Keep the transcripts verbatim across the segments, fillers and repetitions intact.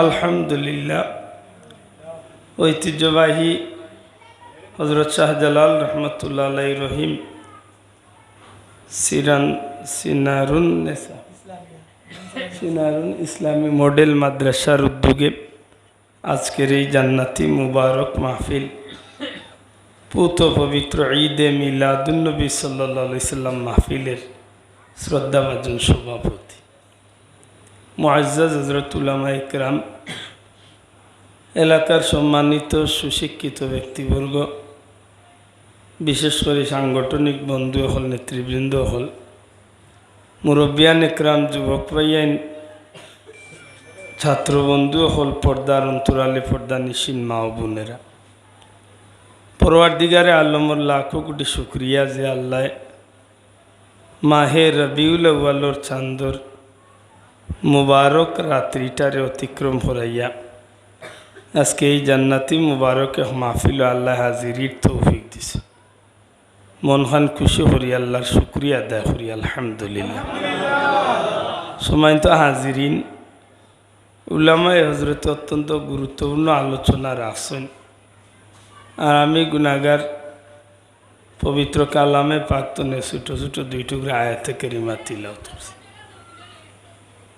আলহামদুলিল্লাহ। ঐতিহ্যবাহী হযরত শাহজালাল রহমতুল্লাহ আলাইহি রহিম সিরান সিনারুন নেসা সিনারুন ইসলামী মডেল মাদ্রাসার উদ্যোগে আজকের এই জান্নাতি মুবারক মাহফিল, পুত পবিত্র ঈদে মিলাদুন্নবী সাল্লাল্লাহু আলাইহি সাল্লাম মাহফিলের শ্রদ্ধাভাজন সভাপতি, মুআজ্জাজ হযরত উলামা একরাম, এলাকার সম্মানিত সুশিক্ষিত ব্যক্তিবর্গ, বিশেষ করে সাংগঠনিক বন্ধু অকল, নেতৃবৃন্দ অকল, মুরব্বিয়ান একরাম, যুবক ভাইয়াইন, ছাত্র বন্ধু অকল, পর্দার অন্তরালে পর্দা নিশিন মা ও বোনেরা, পরওয়ারদিগারে আলমর লাখো কোটি শুকরিয়া যে আল্লায় মাহে রবিউল আউয়ালর চান্দর মুবারক রাত্রিটারে অতিক্রম করাইয়া আজকে এই জান্নাতি মুবারক এক মাহফিলো আল্লায় হাজিরির তৌফিক দিছে। মনখান খুশি করি আল্লার শুকরিয়া আদায় করি, আলহামদুলিল্লাহ। সম্মানিত হাজিরিন, উলামায়ে হযরতে অত্যন্ত গুরুত্বপূর্ণ আলোচনা রাখছইন। আর আমি গুনাহগার, পবিত্র কালামে পাক তনে ছোট ছোট দুই টুকরা আয়াতে কারিমা তিলাওয়াত করছি।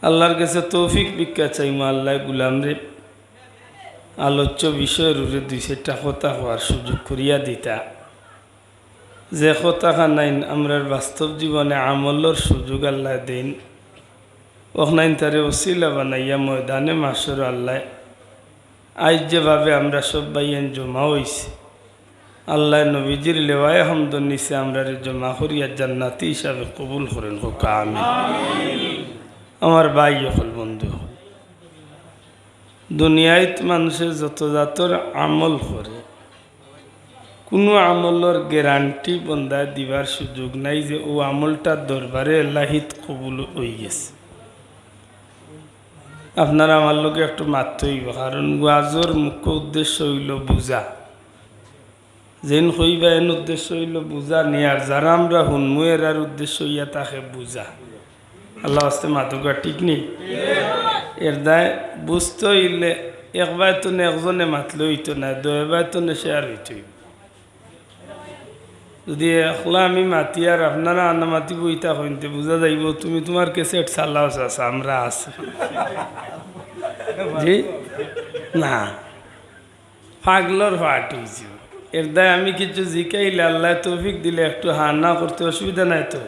আল্লার গেছে তৌফিক ভিক্ষা চাইমু, আল্লায় গুলামরে আলোচ্য বিষয়র উপরে দুই চাইরটা কথা কওয়ার সুযোগ করিয়া দিতা। যে কথাখানাইন আমরার বাস্তব জীবনে আমলর সুযোগ আল্লায় দেইন, অখনাইন তারে উছিলা বানাইয়া ময়দানে মাশরো আল্লায় আইজ যেভাবে আমরা সব ভাইয়াইন জমা অইছি, আল্লায় নবীজির লেওয়ায়ে হামদর নিচে আমরারে জমা করিয়া জান্নাতি হিসাবে কবুল করইন, কউক্কা আমিন। আমার ভাই অকল, বন্ধু অকল, দুনিয়াত মানষে যত জাতর আমল করে, কুনু আমলর গ্যারান্টি বন্দায় দিবার সুযোগ নাই যে অউ আমলটা দরবারে এলাহিত কবুল অইগেছে। আপনারা আমার লগে একটু মাততে অইবো, কারণ ওয়াজর মুখ্য উদ্দেশ্য অইলো বুঝা। যেইন কইবা এন উদ্দেশ্য অইলো বুঝা নি, আর যারা আমরা হুনমু এরার উদ্দেশ্য অইয়া থাকে বুঝা। আল্লার ওয়াস্তে মাতউক্কা, ঠিক নি? এর দায় বুঝতে অইলে এক বায় তনে একজনে মাতলে অইতো নায়, দুই বায় তনে share অইতো অইবো। যুদি একলা আমি মাতি আর আপনারা আনা মাতি বইতা কইন, তে বুঝা যাইবো তুমি তুমার cassette চালাও চাচা, আমরা আছি। জি? না। পাগলর পাঠ অইছে। এর দায় আমি কিছু জিকাইলে আল্লায় তৌফিক দিলে একটু হা না করতে অসুবিধা নাই তো?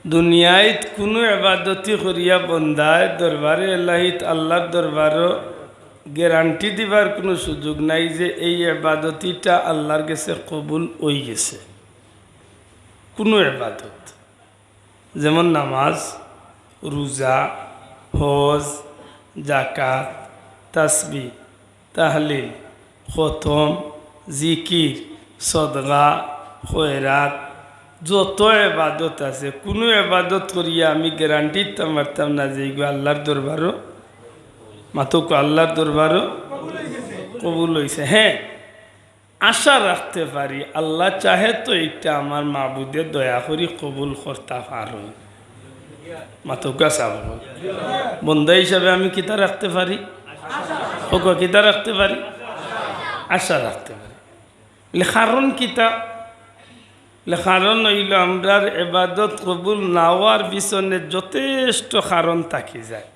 দুনিয়াত কুনু এবাদতি করিয়া বন্দায় দরবারে এলাহিত আল্লার দরবারো গ্যারান্টি দিবার কুনু সুযোগ নাই যে এই এবাদতিটা আল্লার গেছে কবুল অইগেছে। কুনু এবাদত, যেমন নামাজ, রুজা, হজ, জাকাত, তাসবিহ, তাহলিল, খতম, জিকির, সদকা, খয়রাত, যত এবাদত আছে, কুনু এবাদত করিয়া আমি গ্যারান্টি দিতাম পারতাম না যে ইগু আল্লার দরবারো, মাতউক্কা, আল্লার দরবারো কবুল অইছে। হ্যাঁ, আশা রাখতে পারি, আল্লায় চাহে তো ইটা আমার মাবুদে দয়া করি কবুল করতা পারইন। মাতউক্কা চাচা। বন্দা হিসাবে আমি কিতা রাখতে পারি? কউক্কা, কিতা রাখতে পারি? আশা রাখতে পারি। বলে, কারণ কিতা? বলে, কারণ অইলো আমরার এবাদত কবুল না অওয়ার পিছনে যথেষ্ট কারণ থাকি যায়।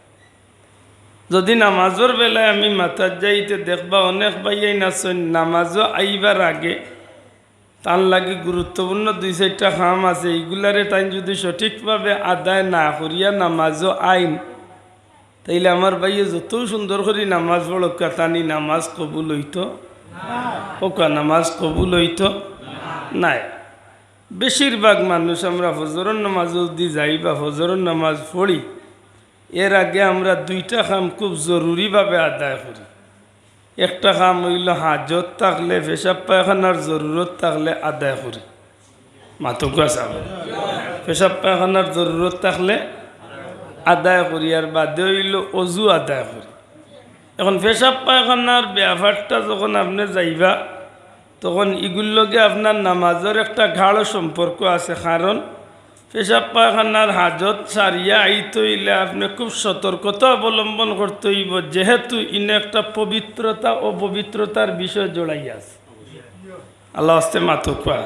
যুদি নামাজর বেলায় আমি মাতাত যাই, তে দেখবা অনেক ভাইয়াইন আছইন, নামাজো আইবার আগে তান লাগি গুরুত্বপূর্ণ দুই চাইরটা কাম আছে, ইগুলারে তাইন যুদি সঠিকভাবে আদায় না করিয়া নামাজো আইন, তাইলে আমার ভাইয়ে যতউ সুন্দর করি নামাজ পড়উক্কা, তান ই নামাজ কবুল অইতো, কউক্কা, নামাজ কবুল অইতো নায়। বেশিরভাগ মানুষ আমরা ফজরর নামাজো যুদি যাই বা ফজরর নামাজ পড়ি, এর আগে আমরা দুইটা কাম খুব জরুরিভাবে আদায় করি। একটা কাম অইলো হাজত থাকলে, পেশাব পায়খানার জরুরত থাকলে আদায় করি। মাতউক্কা চাচা। পেশাব পায়খানার জরুরত থাকলে আদায় করি, আর বাদে অইলো অজু আদায় করি। এখন পেশাব পায়খানার ব্যাপারটা যখন আপনে যাইবা, তখন ইগুর লগে আপনার নামাজর একটা গাঢ় সম্পর্ক আছে, কারণ পেশাব পায়খানার হাজত সারিয়া আইতে অইলে আপনে খুব সতর্কতা অবলম্বন করতে অইবো, যেহেতু ইনো একটা পবিত্রতা অপবিত্রতার বিষয় জড়াইয়া আছে। আল্লার ওয়াস্তে মাতউক্কা।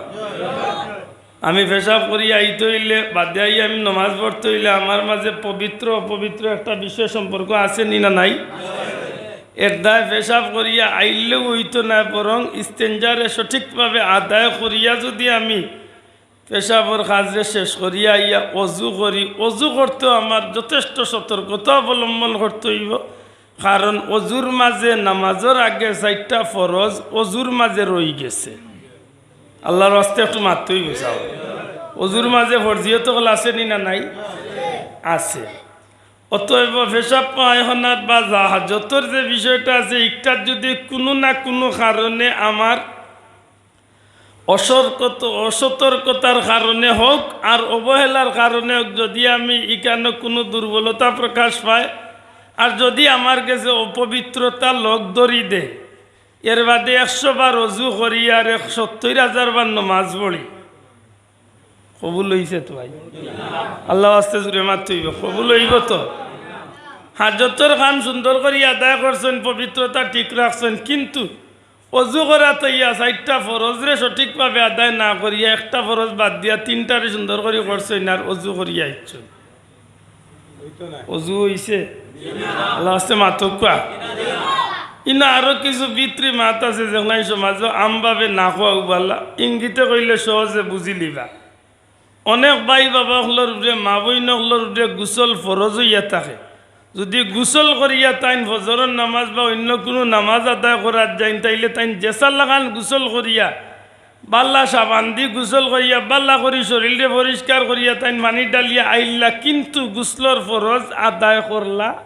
আমি পেশাব করিয়া আইতে অইলে, বাদে আইয়া আমি নমাজ পড়তে অইলে আমার মাঝে পবিত্র অপবিত্র একটা বিষয় সম্পর্ক আছে নি না নাই? এর দায় পেশাব করিয়া আইলেউ অইতো নায়, বরং ইস্তেঞ্জারে সঠিকভাবে আদায় করিয়া যুদি আমি পেশাবর কাজরে শেষ করিয়া আইয়া অজু করি, অজু করতেও আমার যথেষ্ট সতর্কতা অবলম্বন করতে অইবো, কারণ অজুর মাঝে নামাজর আগে চাইরটা ফরজ অজুর মাঝে রইগেছে। আল্লার ওয়াস্তে একটু মাততে অইবো, চাও। অজুর মাঝে ফরজিয়ত অকল আছে নি না নাই? আছে। অতএব পেশাব পায়খানার বা যা হাজতর যে বিষয়টা আছে, ইটার যুদি কুনু না কুনু কারণে আমার অসর্কত-, অসতর্কতার কারণে হউক আর অবহেলার কারণে হউক, যুদি আমি ইখানো কুনু দুর্বলতা প্রকাশ পায় আর যুদি আমার গেছে অপবিত্রতা লগ ধরি দেয়, এর বাদে একশো বার অজু করি আর এক সত্তইর হাজার বার নমাজ পড়ি, কবুল অইছে তো ভাই? আল্লার ওয়াস্তে জুরে মাততে অইবো, কবুল অইবো তো? হাজতর কাম সুন্দর করি আদায় করছইন, পবিত্রতা ঠিক রাখছইন, কিন্তু অজু করাত আইয়া চাইরটা ফরজরে সঠিকভাবে আদায় না করিয়া একটা ফরজ বাদ দিয়া তিনটারে সুন্দর করি করছইন আর অজু করিয়া আইছইন। অজু অইছে? আল্লার ওয়াস্তে মাতউক্কা। ইনো আরো কিছু ভিতরি মাত আছে, যেগুলা ই সমাজো আমভাবে না কওয়া ভালা, ইঙ্গিতে কইলে সহজে বুঝিলিবা। অনেক ভাই বাবা অকলর উপরে, মা বইন অকলর উপরে গোসল ফরজ অইয়া থাকে। যুদি গোসল করিয়া তাইন ফজরর নামাজ বা অইন্য কুনু নামাজ আদায় করাত যাইন, তাইলে তাইন যেছা লাখান গোসল করিয়া, ভালা সাবান দি গোসল করিয়া, ভালা করি শরীলরে পরিষ্কার করিয়া তাইন পানি ঢালিয়া আইলা, কিন্তু গোসলর ফরজ আদায় করলা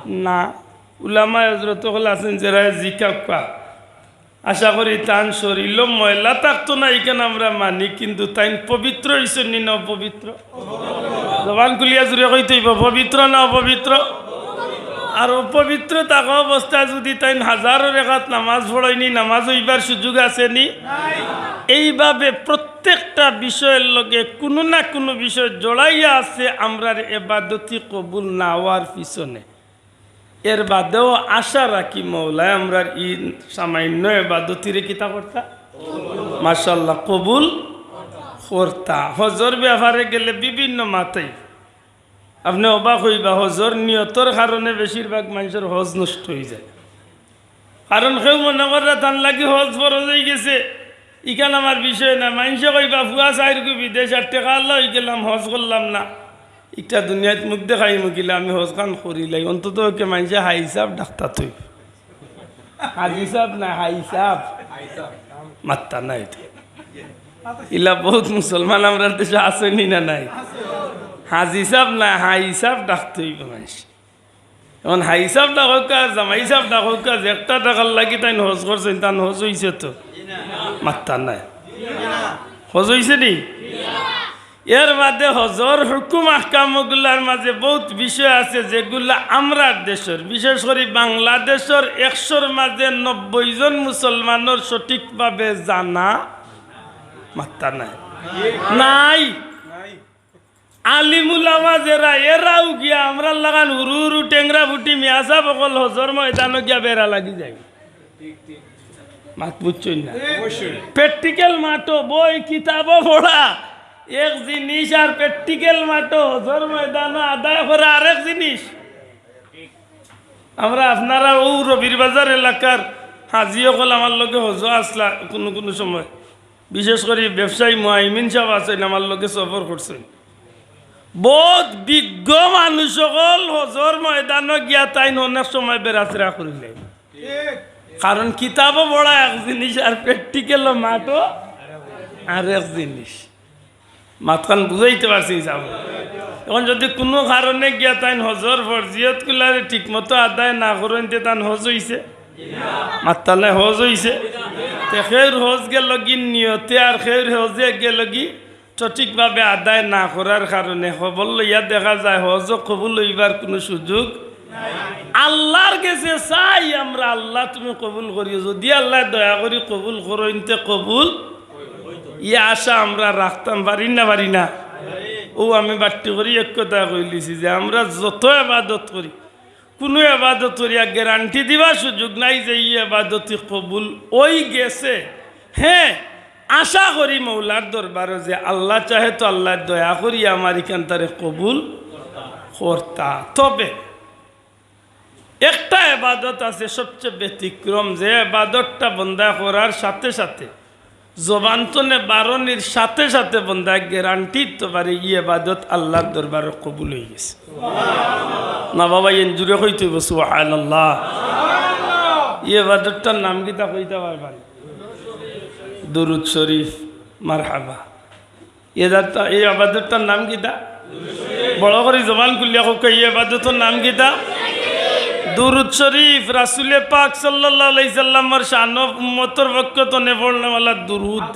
না। উলামায়ে হজরত অকল আছইন, যেরায় জিকাউক্কা। আশা করি তান শরীলো ময়লা থাকতো না, ইখান আমরা মানি, কিন্তু তাইন পবিত্র অইছইন নি না অপবিত্র? জবান খুলিয়া জুরে কইতে অইবো, পবিত্র না অপবিত্র? আর অপবিত্র থাকা অবস্থায় যুদি তাইন হাজারো রেকাত নামাজ পড়ইন নি, নামাজ অইবার সুযোগ আছে নি? এইভাবে প্রত্যেকটা বিষয়র লগে কুনু না কুনু বিষয় জড়াইয়া আছে আমরার এবাদতি কবুল না অওয়ার পিছনে। এর বাদেও আশা রাখি মওলায় আমরার ই সামান্য এবাদতিরে কিতা করতা? মাশাআল্লাহ, কবুল করতা। হজর ব্যাপারে গেলে বিভিন্ন মাতে আপনে অবাক অইবা, হজর নিয়তর কারণে বেশিরভাগ মানষর হজ নষ্ট অইযায়। কারণ কেউ মনে কররা তান লাগি হজ ফরজ অইগেছে, ইখান আমার বিষয় না। মানষে কইবা, "ফুয়া চাইরগু বিদেশ আর টেকা আল্লাহ অইগেলাম, হজ করলাম না।" ইটা দুনিয়াত মুখ দেখাই মুখিলে আমি হজখান করিলাই, অন্তত ওকে মানষে হাই হিসাব ডাকতা তুই। হাজি সাব না, হাই সাব। মাততা নাই তো। ইলা বউত মুসলমান আমরার দেশো আছে নি না নাই? হাজি সাব না, হাই সাব ডাকতে অইবো মানষে। এখন হাই সাব ডাকউক্কা, জামাই সাব ডাকউক্কা, যে একটা টাকার লাগি তাইন হজ করছইন, তান হজ অইছে তো? মাততা নাই। হজ অইছে নি? এর বাদে হজর হুকুম আহকামগুলার মাঝে বউত বিষয় আছে, যেগুলা আমরার দেশর, বিশেষ করি বাংলাদেশর একশোর মাঝে নব্বই জন মুসলমানর সঠিকভাবে জানা। মাততা নাই। নাই। আলিম উলামা যেরা, এরাও গিয়া আমরার লাখান হুরু হুরু টেংরা ফুটি মিয়া সাব অকল হজর ময়দানো গিয়া বেড়া লাগি যায়। মাত বুঝছইন না? অবশ্যই। প্র্যাকটিক্যাল মাঠো বই কিতাবো পড়া এক জিনিস, আর প্র্যাকটিক্যাল মাঠো হজর ময়দানো আদায় করা আরেক জিনিস। আমরা আপনারা অউ রবির বাজার এলাকার হাজি অকল আমার লগে হজো আছলা কুনু কুনু সময়, বিশেষ করি ব্যবসায়ী মুহাইমিন সাব আছইন, আমার লগে সফর করছইন। বউত বিজ্ঞ মানুষ অকল হজর ময়দানো গিয়া তাইন অনেক সময় বেড়াছেড়া করিলে। কারণ কিতাবো পড়া এক জিনিস, আর প্র্যাকটিক্যালো মাঠো আরেক জিনিস। মাতখান বুঝাইতে পারছি, হিসাব। এখন যুদি কুনু কারণে গিয়া তাইন হজর ফরজিয়তগুলারে ঠিকমতো আদায় না করইন, তে তান হজ অইছে? মাততা নাই, হজ অইছে? তে কেউর হজ গেলগি নিয়তে, আর কেউর হজে গেলগি সঠিকভাবে আদায় না করার কারণে। খবর লইয়া দেখা যায় হজও কবুল অইবার কুনু সুযোগ। আল্লার গেছে চাই আমরা, "আল্লা, তুমি কবুল করিও।" যুদি আল্লায় দয়া করি কবুল করইন, তে কবুল, ই আশা আমরা রাখতাম পারি না, পারি না? ও আমি বাট্টি করি এক কথা কইলিছি যে আমরা যত এবাদত করি, কুনু এবাদত করিয়া গ্যারান্টি দিবার সুযোগ নাই যে ই এবাদতই কবুল অই গেছে। হ্যাঁ, আশা করি মৌলার দরবারো যে আল্লাহ চাহে তো আল্লায় দয়া করিয়া আমার ইখানতারে কবুল করতা। তবে একটা এবাদত আছে সবচেয়ে ব্যতিক্রম, যে এবাদতটা বন্দায় করার সাথে সাথে, জবান তনে বারনির সাথে সাথে বন্দায় গ্যারান্টি দিতো পারে ই এবাদত আল্লার দরবারো কবুল অই গেছে। না বাবা, এন জুরে কইতে অইবো সুবহানাল্লাহ। ই এবাদতটার নাম কিতা কইতা পারবা নি? দুরুদ শরিফ। মারহাবা। ই এবাদতটা, ই এবাদতটার নাম কিতা? বড় করি জবান খুলিয়া কউক্কা, ই এবাদতর নাম কিতা? দুরুদ শরিফ। রাসুলে পাক সাল্লাল্লাহু আলাইহি সাল্লামর শানো উম্মতর পক্ষ তনে পড়নেওয়ালা দুরুদ।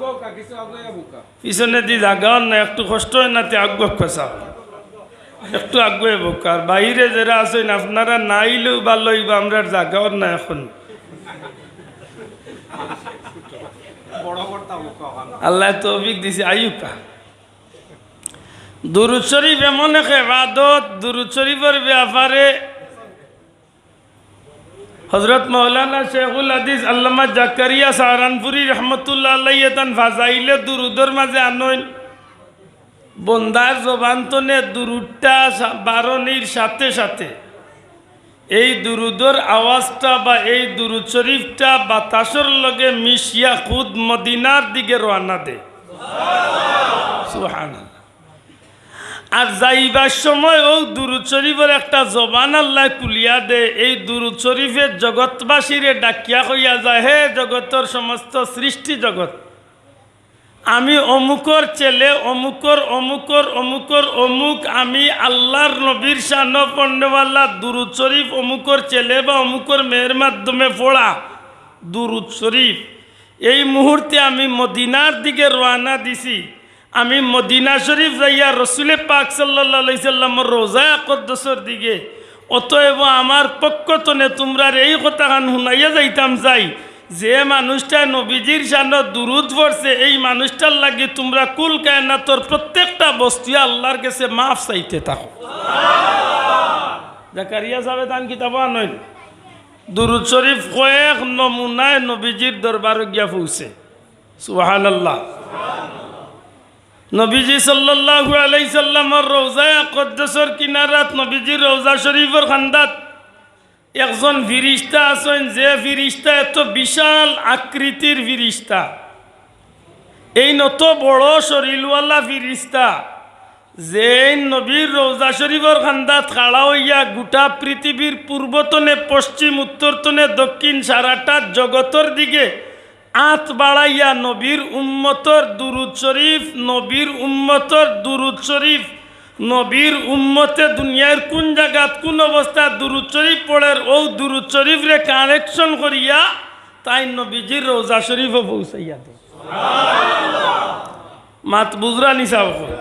পিছনেদি জাগাও না, একটু কষ্ট অয় না, তে আগুয়া কউক্কা। একটু আগুয়া বউক্কা। আর বাইরে যেরা আছইন, আপনারা না আইলেও ভালা অইবো, আমরার জাগাও না অখন। আল্লায় তৌফিক দিছে, আইউক্কা। দুরুদ শরিফ এমন এক এবাদত, দুরুদ শরিফর ব্যাপারে হজরত মাওলানা শেখুল হাদিস আল্লামা জাকারিয়া সাহারানপুরী রহমতুল্লাহ আলাইহি তান ফাজাইলে দুরুদর মাঝে আনইন, বন্দার জবান তনে দুরুদটা সা-, বারনির সাথে সাথে এই দুরুদর আওয়াজটা বা এই দুরুদ শরিফটা বাতাসর লগে মিশিয়া খুদ মদিনার দিকে রওয়ানা দেয়। সুবহানাল্লাহ। আর যাইবার সময় অউ দুরুদ শরিফর একটা জবান আল্লায় খুলিয়া দেয়, এই দুরুদ শরিফে জগৎবাসীরে ডাকিয়া কইয়া যায়, হে জগতর সমস্ত সৃষ্টি জগৎ, আমি অমুকর ছেলে, অমুকর, অমুকর, অমুকর, অমুক, আমি আল্লার নবীর শানো পড়নেওয়ালা দুরুদ শরিফ, অমুকর ছেলে বা অমুকর মেয়ের মাধ্যমে পড়া দুরুদ শরিফ। এই মুহূর্তে আমি মদিনার দিকে রওয়ানা দিছি। আমি মদিনা শরিফ যাইয়া রসুলে পাক সাল্লাল্লাহু আলাইহি সাল্লামর রওজায়ে আকদ্দসর দিকে। অতএব আমার পক্ষ তনে তুমরারে এই কথাখান হুনাইয়া যাইতাম চাই, যে মানুষটায় নবীজির শানো দুরুদ পড়ছে, এই মানুষটার লাগি তুমরা কুল কায়নাতর প্রত্যেকটা বস্তুয়ে আল্লার গেছে মাফ চাইতে থাকো। জাকারিয়া সাবে তান কিতাবো আনইন। দুরুদ শরিফ কয়েক নমুনায় নবীজির দরবারো গিয়া পৌঁছে। সুবহানাল্লাহ। নবীজি সাল্লাল্লাহু আলাইহি সাল্লামর রওজায়ে আকদ্দসর কিনারাত নবীজির রওজা শরিফর কান্দাত একজন ফিরিস্তা আছইন, যে ফিরিস্তা এত বিশাল আকৃতির ফিরিস্তা, এইন অত বড় শরীলওয়ালা ফিরিস্তা, যেইন নবীর রওজা শরিফর কান্দাত খাড়া অইয়া গুটা পৃথিবীর পূর্ব তনে পশ্চিম, উত্তর তনে দক্ষিণ সারাটা জগতর দিকে আত বাড়াইয়া নবীর উম্মতর দুরুদ শরিফ, নবীর উম্মতর দুরুদ শরিফ, নবীর উম্মতে দুনিয়ার কুন জাগাত কুন অবস্থাত দুরুদ শরিফ পড়ের, অউ দুরুদ শরিফরে কালেকশন করিয়া তাইন নবীজির রওজা শরিফো পৌঁছাইয়া দেয়। মাত বুঝরা নি সাব অকল?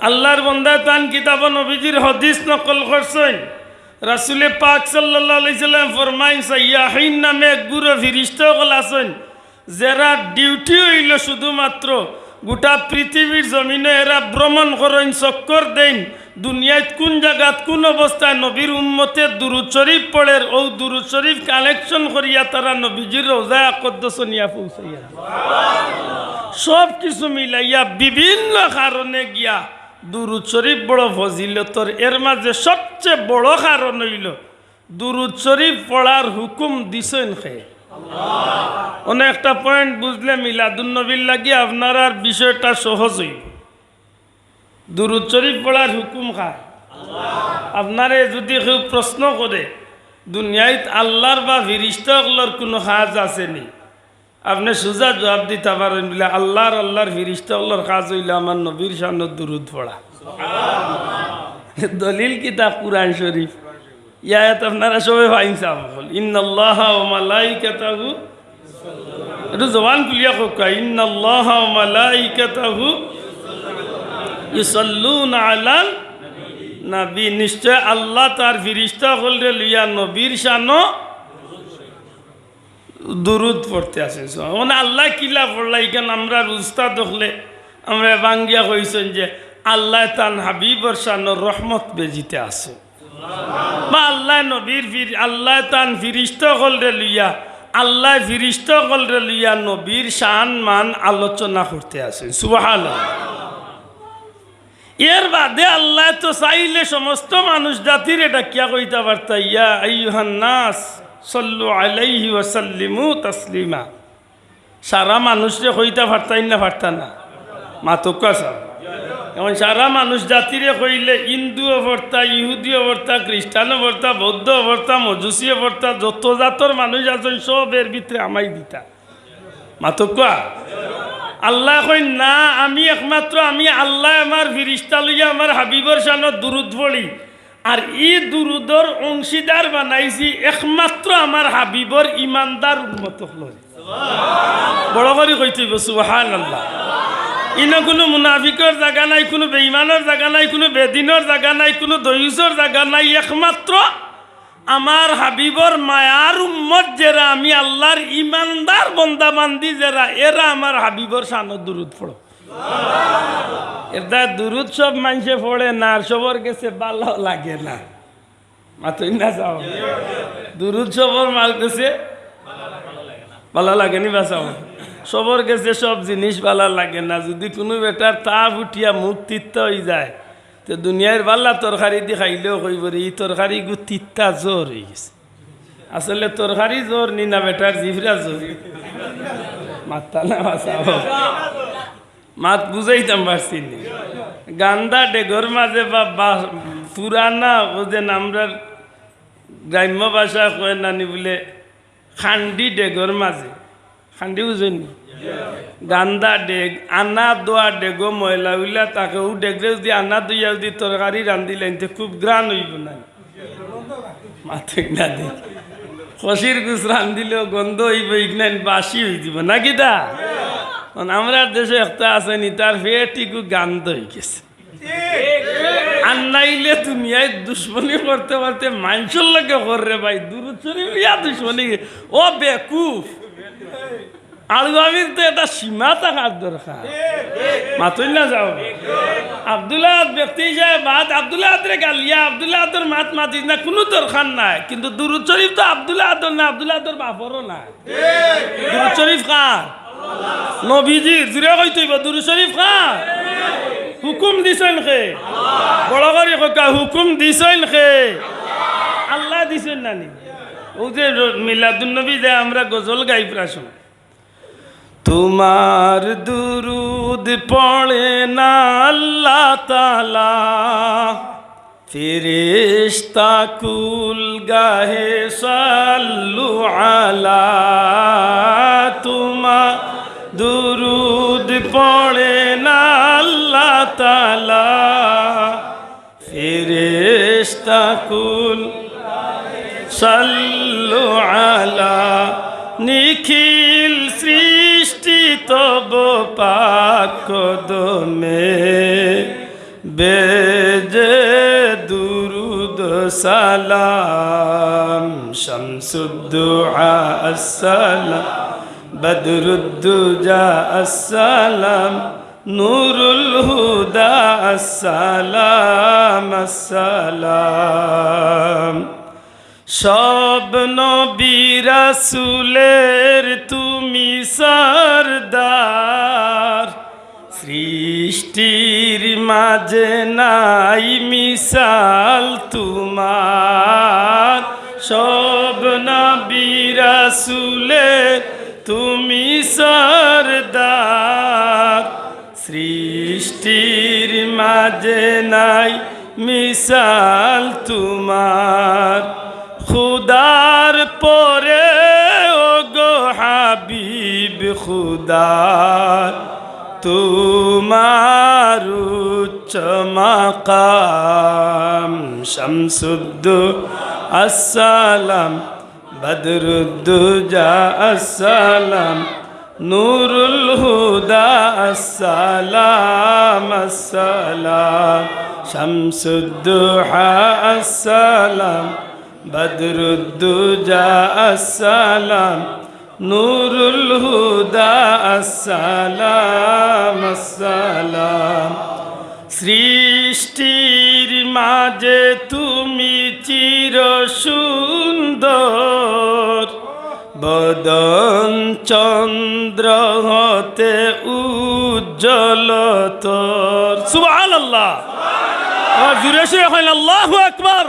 আল্লার বন্দায় তান কিতাবো নবীজির হাদিস নকল করছইন। রাসুলে পাক সাল্লাল্লাহু আলাইহি সাল্লাম ফরমাইন, সাইয়াহিন নামে এক গুরু ফিরিস্তা অকল আছইন, যেরার ডিউটি অইলো শুধুমাত্র গুটা পৃথিবীর জমিনো এরা ভ্রমণ করইন, চক্কর দেইন, দুনিয়াত কুন জাগাত কুন অবস্থায় নবীর উম্মতে দুরুদ শরিফ পড়ের, অউ দুরুদ শরিফ কালেকশন করিয়া তারা নবীজির রওজায়ে আকদ্দসো নিয়া পৌঁছাইয়া দেয়। সব কিছু মিলাইয়া বিভিন্ন কারণে গিয়া দুরুদ শরিফ বড় ফজিলতর। এর মাঝে সবচেয়ে বড় কারণ অইলো দুরুদ শরিফ পড়ার হুকুম দিছইন কে? অনো একটা পয়েন্ট বুঝলে মিলাদুন নবীর লাগি আপনারার বিষয়টা সহজ অইবো। দুরুদ শরিফ পড়ার হুকুম কার? আপনারে যুদি কেউ প্রশ্ন করে, দুনিয়াত আল্লার বা ফিরিস্তা অকলর কুনু কাজ আছে নি? আপনে সুজা জুয়াব দিতা পারইন বুলে, আল্লার, আল্লার ফিরিস্তা অকলর কাজ অইলো আমার নবীর শানো দুরুদ পড়া। দলিল কিতা? কুরআন শরিফ। ই আয়াত আপনারা সবে পাইন সাব অকল। ইন্নাল্লাহা ওয়া মালাইকাতাহু, একটু জবান খুলিয়া কউক্কা, ইন্নাল্লাহা ওয়া মালাইকাতাহু ইউসাল্লুনা আলান নবী, নিশ্চয় আল্লাহ তার ফিরিস্তা অকলরে লইয়া নবীর শানো দুরুদ পড়তে আছইন। মানে আল্লায় কিলা পড়লা, ইখান আমরার উস্তাদ অকলে আমরারে ভাঙ্গিয়া কইছইন যে আল্লায় তান হাবিবর শানো রহমত বেজিতে আছে। বা আল্লায় নবীর ফির-, আল্লায় তান ফিরিস্তা অকলরে লইয়া, আল্লায় ফিরিস্তা অকলরে লইয়া নবীর শান মান আলোচনা করতে আছে। সুবহানাল্লাহ। এর বাদে আল্লায় তো চাইলে সমস্ত মানুষ জাতিরে ডাকিয়া কইতা পারতা, "ইয়া আইয়ুহান নাস, সাল্লু আলাইহি ওয়া সাল্লিমু তাসলিমা।" সারা মানুষরে কইতা পারতাইন না, পারতা না? মাতউক্কা চাও। এখন সারা মানুষ জাতিরে কইলে হিন্দুও পড়তা, ইহুদিও পড়তা, খ্রিস্টানও পড়তা, বৌদ্ধও পড়তা, মজুসিও পড়তা, যত জাতর মানুষ আছইন সব এর ভিতরে হামাই দিতা। মাতউক্কা। আল্লায় কইন না, আমি একমাত্র আমি আল্লায় আমার ফিরিস্তা লইয়া আমার হাবিবর শানো দুরুদ পড়ি। আর ই দুরুদর অংশীদার বানাইছি একমাত্র আমার হাবিবর ইমানদার উম্মত অকলরে। বড় করি কইতে অইবো, সুবহানাল্লাহ। ইনো কুনু মুনাফিকর জাগা নাই, কুনু বেইমানর জাগা নাই, কুনু বেদিনর জাগা নাই, কুনু দয়ুসর জাগা নাই, একমাত্র আমার হাবিবর মায়ার উম্মত যেরা, আমি আল্লার ইমানদার বন্দা বান্দি যেরা, এরা আমার হাবিবর শানো দুরুদ পড়ো। এরদায় দুরুদ সব মানষে পড়ে না, আর সবর গেছে ভালা লাগে না। মাতইন না চাও। দুরুদ সবর মার গেছে ভালা লাগে নি বা চাও। সবর গেছে সব জিনিস ভালা লাগে না। যুদি কুনু বেটার তাপ উঠিয়া মুখ তিত্তা অইযায়, তে দুনিয়ার ভালা তরকারি দি খাইলেও কইবো রে, "ই তরকারি গু তিত্তা জোর অইগেছে।" আসলে তরকারি জোর নি না বেটার জিভরা জোর? মাততা না বা চাও। মাত বুঝাইতাম পারছি নি? গান্দা ডেগর মাঝে বা, বা পুরানা ও যে আমরার গ্রাম্য ভাষা কয় নানি বুলে খান্ডি ডেগর মাঝে। খান্ডি বুঝইন নি? গান্দা ডেগ, আনা দোয়া ডেগো ময়লা উইলা থাকে, ও ডেগরে যুদি আনা দইয়া যুদি তরকারি রান্ধিলাইন, তে খুব ঘ্রাণ অইবো না? মাতইন না দি। খসির গুস রান্ধিলেও গন্ধ অইবো, ইগনাইন বাসি অইযিবো, না কিতা? কারণ আমরার দেশো একটা আছে নি, তার পেট ইগু গান্দা অইগেছে। আর নাইলে দুনিয়ায় দুশমনি করতে করতে মানষর লগে কররে ভাই, দুরুদ শরিফ ইয়া দুশমনি। ও বেকুফ, আলু আমির তো একটা সীমা থাকার দরকার। মাতইন না যাও। আব্দুল আহাদ ব্যক্তি হিসাবে বাদ, আব্দুল আহাদরে গালিয়া, আব্দুল আহাদর মাত মাতিস না, কুনু দরকার নাই। কিন্তু দুরুদ শরিফ তো আব্দুল আহাদর না, আব্দুল আহাদর বাপরও না। দুরুদ শরিফ কার? নবীজির। জুরে কইতে অইবো, দুরুদ শরিফ কার? হুকুম দিছইন কে? বড় করি কউক্কা, হুকুম দিছইন কে? আল্লায় দিছইন না নি? অউ যে র-, মিলাদুন নবী যে আমরা গজল গাই প্রায় সময়, তোমার দুরুদ পড়ে না আল্লাহ তাআলা, ফিরিস্তা কুল গাহে সাল্লু আলা। তোমার দুরুদ পড়ে না আল্লাহ তাআলা, ফিরিস্তা কুল সাল্লু আলা। নিখিল সৃষ্টি তব পাক কদমে বেজে দুরুদ সালাম। শামসুদ্দোহা আসসালাম, বদরুদ্দুজা আসসালাম, নুরুল হুদা আসসালাম, আসসালাম। সব নবী রাসূলের তুমি সরদার, সৃষ্টির মাঝে নাই মিসাল তোমার। সব নবী রাসূলের তুমি সরদার, সৃষ্টির মাঝে নাই মিসাল তোমার। খুদার পরে ও গো হাবিব খুদার, তোমার উচ্চ মাকাম। শামসুদ্দোহা আসসালাম, বদরুদ্দুজা আসসালাম, নুরুল হুদা আসসালাম, আসসালাম। শামসুদ্দোহা আসসালাম, বদরুদ্দুজা আসসালাম, নুরুল হুদা আসসালাম, আসসালাম। সৃষ্টির মাঝে তুমি চির সুন্দর, বদন চন্দ্র হতে উজ্জ্বলতর। সুবহানাল্লাহ। আর জোরে সে হয়, আল্লাহু আকবার।